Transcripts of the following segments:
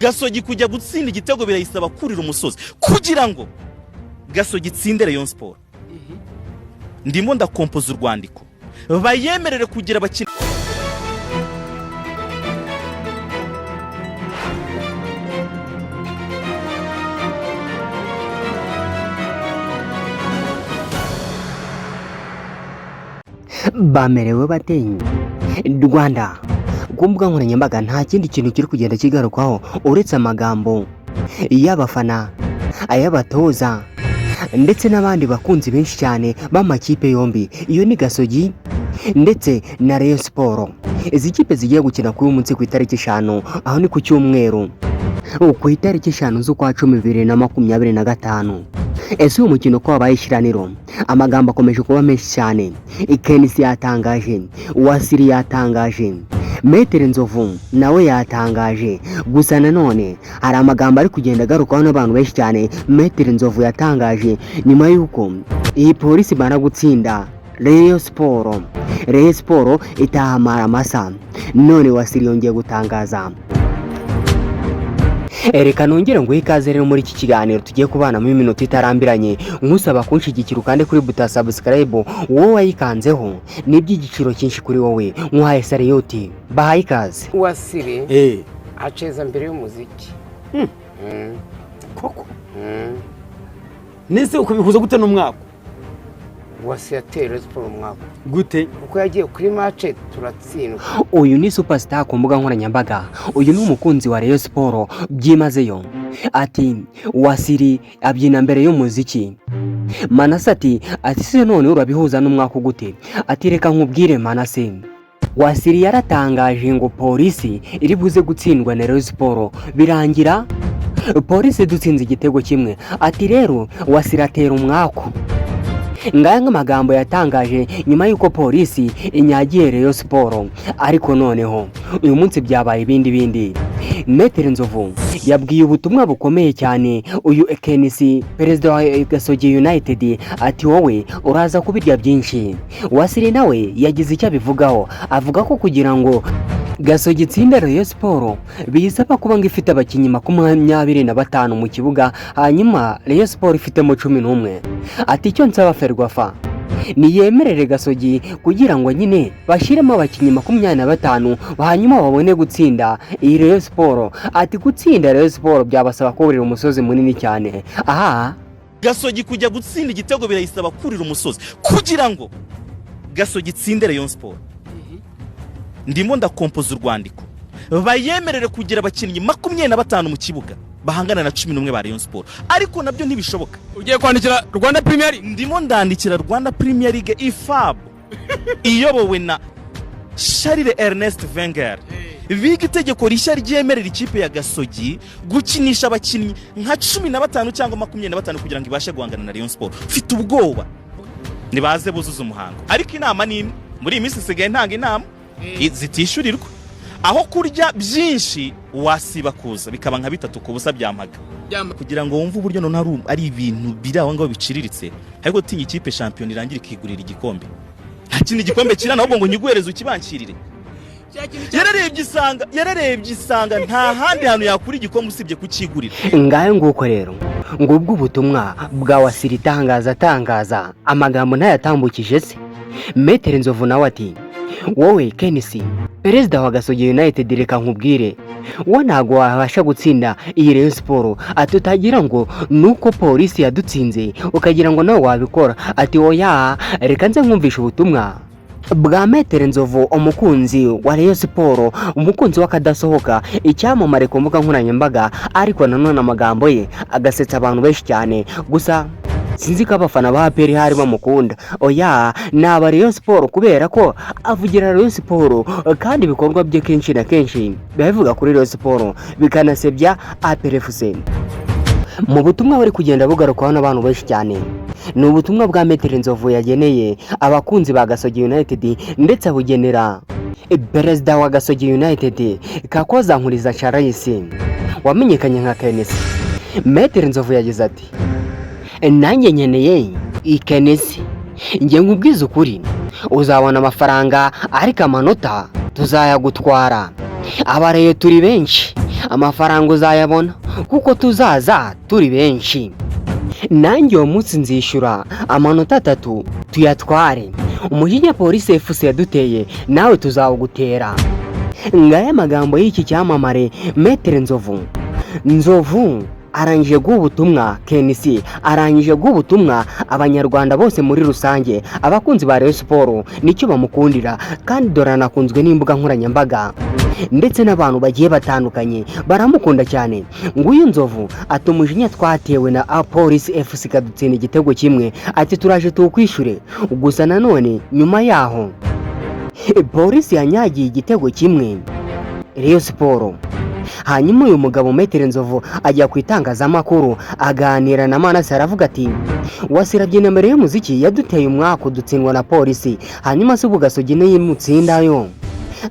Gasogi kujya gutsinda igitego birayisaba kurira umusozi kugira ngo Gasogi itsinde Rayon Sport. Ndimo ndakompoza urwandiko bayemerere kugira abakinnyi. Bamerewe bate Rwanda? Ku mbuga nkoranyambaga nta kindi kintu kiri kugenda kigarukwaho uretse amagambo y'abafana, ay'abatoza ndetse n'abandi bakunzi benshi cyane b'amakipe yombi. Iyo ni Gasogi ndetse na Rayon Sport. Izi kipe zigiye gukina kuri uyu munsi ku itariki 5, aho ni ku cyumweru, ku itariki 5 z'ukwa 10 2025. Ese uyu mukino ko wabaye ishiraniro, amagambo akomeje kuba menshi cyane. Kenisi yatangaje, Wasiri yatangaje, Metere Nzovu nawe yatangaje. Gusa nanone hari amagambo ari kugenda agarukwaho n'abantu benshi cyane. Metere Nzovu yatangaje nyuma y'uko iyi Polisi imara gutsinda Rayon Sport, Rayon Sport itahamara amasa. None Wasiri yongeye gutangaza. Reka nongere nguhe ikaze rero muri iki kiganiro tugiye kubanamo iminota itarambiranye, nkusaba kunshigikira ukande kuri buta subscribe. Wowe wayikanzeho ni iby'igiciro cyinshi kuri wowe, nkuhaye salute, bahaye ikaze. Wasiri aceza mbere y'umuziki. Koko nese ukabihuza gute n'umwaka? Wasiri yateye Rayon Sport umwaka. Gute? Kuko yagiye kuri match turatsindwa. Uyu ni superstar ku mbuga nkoranyambaga, uyu ni umukunzi wa Rayon Sport byimazeyo. Ati Wasiri abyina mbere y'umuziki. Manase ati se none urabihuza n'umwaka gute? Ati reka nkubwire Manase, Wasiri yaratangaje ngo Polisi iri buze gutsindwa na Rayon Sport, birangira Polisi dutsinze igitego kimwe. Ati rero Wasiri atera umwaku. Ngaya nk'amagambo yatangaje nyuma y'uko Polisi inyagiye Rayon Sport. Ariko noneho uyu munsi byabaye ibindi bindi. Metere Nzovu yabwiye ubutumwa bukomeye cyane uyu Kenisi, perezida wa Gasogi United, ati wowe uraza kubirya byinshi. Wasiri nawe yagize icyo abivugaho, avuga ko kugira ngo Gasogi itsinde Rayon Sport bisaba kuba ngo ifite abakinnyi 25 mu kibuga, hanyuma Rayon Sport ifitemo 11. Ati icyo nsaba Ferwafa niyemerere Gasogi kugira ngo nyine bashyiremo abakinnyi 25, hanyuma babone gutsinda iyi Rayon Sport. Ati gutsinda Rayon Sport byabasaba kuburira umusozi munini cyane. Aha Gasogi kujya gutsinda igitego birayisaba kurira umusozi kugira ngo Gasogi itsinde Rayon Sport. Ndimo ndakompoza urwandiko bayemerere kugira abakinnyi 25 mu kibuga bahangana na 11 ba Rayon Sport, ariko nabyo ntibishoboka. Ugiye kwandikira Rwanda Premier League? Ndimo ndandikira Rwanda Premier League, IFAB iyobowe na Charles Ernest Wenger, biga itegeko rishya ryemerera ikipe ya Gasogi gukinisha abakinnyi nka 15 cyangwa 25 kugira ngo ibashe guhangana na Rayon Sport. Mfite ubwoba, nibaze buzuze umuhango. Ariko inama ni imwe, muri iyi minsi nsigaye ntanga inama zitishyurirwa. Aho kurya byinshi wasiba kuza bikaba nka 3-0 byampaga, kugira ngo wumve uburyo noneho ari ibintu biri aho ngaho biciriritse. Ariko tinya ikipe shampiyona irangira ikigurira igikombe, nta kindi gikombe kirana ahubwo ngo nyiguhereze ukibankirire. Yararebye isanga nta handi hantu yakura igikombe usibye kukigurira. Ngayo nguko rero, ngubwo ubutumwa bwa Wasiri itangaza atangaza amagambo ntayatambukije se. Metere Nzovu nawe ati wowe Kenisi, perezida wa Gasogi United, reka nkubwire, wowe ntabwo wabasha gutsinda iyi Rayon Sport. Ati utagira ngo nuko Polisi yadutsinze ukagira ngo nawe wabikora. Ati oya, reka nze nkumvishe ubutumwa bwa Metere Nzovu, umukunzi wa Rayon Sport, umukunzi w'akadasohoka, icyamamare ku mbuga nkoranyambaga, ariko nanone amagambo ye agasetsa abantu benshi cyane. Gusa sinzi ko abafana ba APR hari bamukunda, oya, ni aba Rayon Sport, kubera ko avugira Rayon Sport kandi ibikorwa bye kenshi na kenshi biba bivuga kuri Rayon Sport bikanasebya APR FC. Mu butumwa buri kugenda bugarukwaho n'abantu benshi cyane ni ubutumwa bwa Metere Nzovu yageneye abakunzi ba Gasogi United, ndetse abugenera perezida wa Gasogi United Kakoza Nkuriza Charles wamenyekanye nka Kenesi. Metere Nzovu yagize ati nanjye nkeneye ikenesi, njye nkubwize ukuri, uzabona amafaranga ariko amanota tuzayagutwara. Abareyo turi benshi. Amafaranga uzayabona kuko tuzaza turi benshi. Nanjye uwo munsi nzishyura amanota 3 tuyatware. Umujinya Polisi FC yaduteye, nawe tuzawugutera. Ngaya amagambo y'iki cyamamare Maître Nzovu. Nzovu arangije guha ubutumwa KNC, arangije guha ubutumwa Abanyarwanda bose muri rusange, abakunzi ba Rayon Sport nicyo bamukundira, kandi dore anakunzwe n'imbuga nkoranyambaga ndetse n'abantu bagiye batandukanye baramukunda cyane. Nguyu Nzovu ati: "Umujinya twatewe na Polisi FC kadutsinda igitego kimwe," ati, "turaje tuwukwishyure." Gusa nanone nyuma yaho Polisi yanyagiye igitego kimwe Rayon Sport. Hanyuma uyu mugabo Maître Nzovu ajya ku itangazamakuru, aganira na Manase, aravuga ati: "Wasirabye na mbere y'umuziki yaduteye umwaka dutsindwa na Polisi, hanyuma se ubu Gasogi niyimutsindayo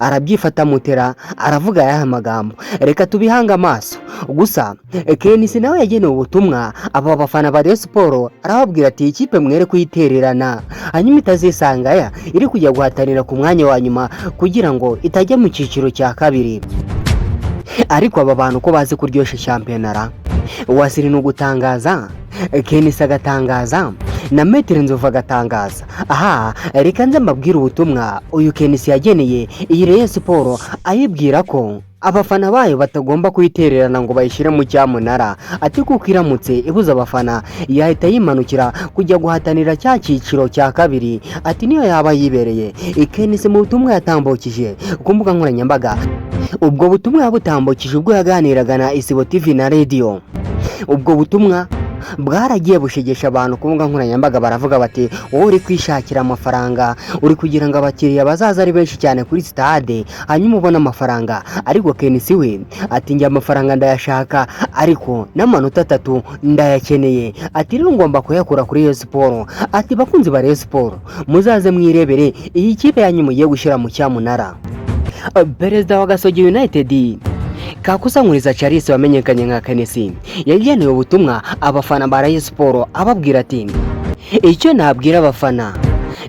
arabyifata?" Mutera aravuga ayaha magambo? Reka tubihange amaso. Gusa KNC nawe yagenewe ubutumwa aba bafana ba Rayon Sport, arababwira ati: "Ikipe mwere kuyitererana, hanyuma itazisanga ya iri kujya guhatanira ku mwanya wa nyuma kugira ngo itajya mu cyiciro cya kabiri." Ariko aba bantu ko bazi kuryoshya shampiyona, Wasiri ni ugutangaza, KNC agatangaza, na Maître Nzovu agatangaza. Aha reka nze mbabwire ubutumwa uyu KNC yageneye iyi Rayon Sport, ayibwira ko abafana bayo batagomba kuyitererana ngo bayishyire mu cyamunara, ati kuko iramutse ibuze abafana yahita yimanukira kujya guhatanira cya cyiciro cya kabiri, ati niyo yaba yibereye. KNC mu butumwa yatambukije ku mbuga nkoranyambaga, ubwo butumwa yabutambukije ubwo yaganiraga na Isibo TV na Radio. Ubwo butumwa bwaragiye bushegesha abantu ku mbuga nkoranyambaga, baravuga bati: "Wowe uri kwishakira amafaranga, uri kugira ngo abakiriya bazaza ari benshi cyane kuri stade, hanyuma ubone amafaranga." Ariko KNC we ati: "Njye amafaranga ndayashaka, ariko n'amanota 3 ndayakeneye," ati "rero ngomba kuyakura kuri Rayon Sport." Ati: "Bakunzi ba Rayon Sport, muzaze mwirebere iyi kipe yanyu mugiye gushyira mu cyamunara." Perezida wa Gasogi United, Kakusankuriza Charles wamenyekanye nka KNC, yageneye ubutumwa abafana ba Rayon Sport, ababwira ati: "Icyo nabwira abafana,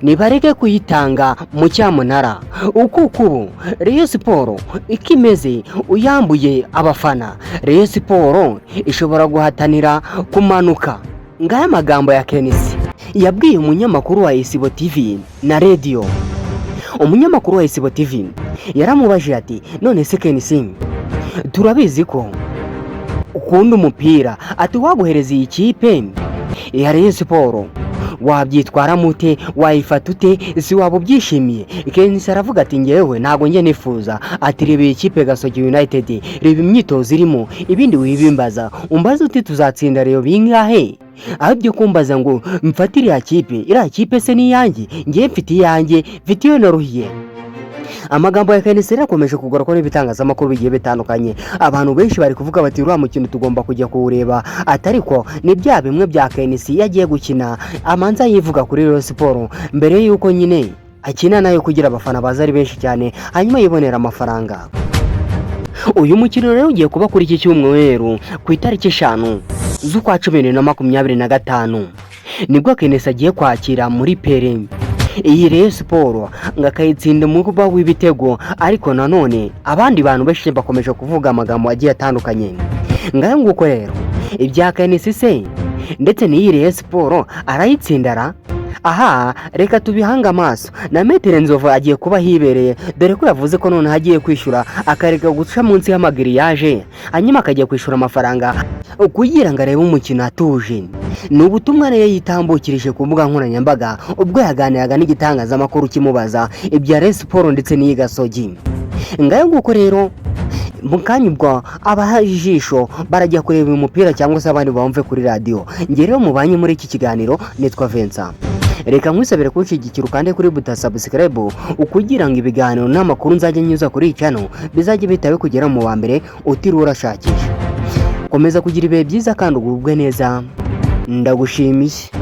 nibareke kuyitanga mu cyamunara, kuko ubu Rayon Sport uko imeze, uyambuye abafana, Rayon Sport ishobora guhatanira kumanuka." Ngaya amagambo ya KNC yabwiye umunyamakuru wa Isibo TV na Radio. Umunyamakuru wa Isibo TV yaramubajije ati: "None se KNC, turabizi ko ukunda umupira," ati, "waguhereza iyi kipe ya Rayon Sport wabyitwaramo ute? Wayifata ute? Si waba ubyishimiye?" KNC aravuga ati: "Ngewe ntabwo njye nifuza," ati, "reba iyi kipe Gasogi United, reba imyitozo irimo, ibindi wibimbaza. Umbaze uti tuzatsinda Rayon bingahe, aho ibyo kumbaza ngo mfate iriya kipe, iriya kipe se ni iyanjye? Ngewe mfite iyanjye, mfite iyo naruhiye." Amagambo ya KNC akomeje kugaruka n'ibitangazamakuru bigiye bitandukanye. Abantu benshi bari kuvuga bati: "Uriya mukino tugomba kujya kuwureba," atariko ni bya bimwe bya KNC, iyo agiye gukina amanza yivuga kuri Rayon Sport mbere y'uko nyine akina nayo, kugira abafana baza ari benshi cyane, hanyuma yibonera amafaranga. Uyu mukino rero ugiye kuba kuri iki cyumweru, ku itariki 5 z'ukwa 10 2025, nibwo KNC agiye kwakira muri Pele iyi Rayon Sport ngo akayitsinda umuba w'ibitego. Ariko nanone abandi bantu benshi bakomeje kuvuga amagambo agiye atandukanye. Ngayo nguko rero ibya KNC se ndetse n'iyi Rayon Sport arayitsindara. Aha reka tubihange amaso. Na Maître Nzovu agiye kuba hibereye, dore ko yavuze ko noneho agiye kwishyura, akareka guca munsi y'amagiriyaje, hanyuma akajya kwishyura amafaranga kugira ngo arebe umukino atuje. Ni ubutumwa rero yitambukirije ku mbuga nkoranyambaga ubwo yaganiraga n'igitangazamakuru kimubaza ibya Rayon Sport ndetse n'iyi Gasogi. Ngayo nguko rero, mu kanya ubwo abaha ijisho barajya kureba uyu mupira cyangwa se abandi bumve kuri radiyo. Njye rero mubanye muri iki kiganiro nitwa Vincent. Reka nkwisabire kunshyigikira, ukande kuri buto subscribe, kugira ngo ibiganiro n'amakuru nzajya nyuza kuri iyi channel bizajye bihita bikugera mu wa mbere utiriwe urashakisha. Komeza kugira ibihe byiza kandi ugubwe neza. Ndagushimiye.